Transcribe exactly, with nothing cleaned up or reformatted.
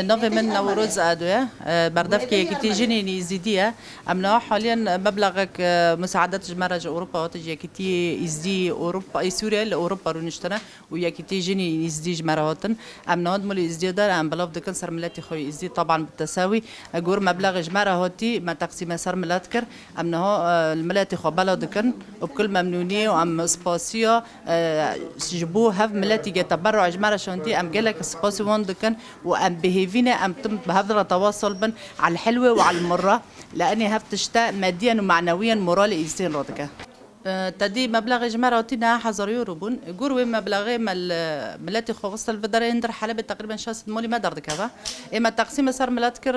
Navê min Newroz Ado ye. Berdevkê Yekîtî Jinên Îzîdî ye. Em niha haliyen meblexek, e, musaedet ji me re ji Ewropa hate, ji Yekîtî Îzîdî Ewropa, ê Sûriye li Ewropa rûniştine û Yekîtî Jinên Îzîdî ji me re hatin. Em niha di Mulê Îzîdiyê de em belav dikin ser miletê xwe yê Îzîdî, taban bi tesawî. E, gor meblexê ji me re hatî, me teqsîme ser milet kir. Em niha, e, li miletê xwe bela dikin û bi kul memnûniyê û em spasiya, e, ji bo hev miletî ke teberruê ji me re şandî, em gelek spasî wan dikin û em bi hêvî ne em tim bi hev re tewasal bin, el hilwe û el murra. Li enê hev tişte mediyen û manewiyen moralê îzîdiyên radike. E, tedî meblexê ji me re hatî neh hezar euro bûn. Gor wê meblexê me li miletê xwe xiste li vê derê, hindir Helebê teqrîben şeş sed malî me derdikeve. Ê me teqsîme ser milet kir,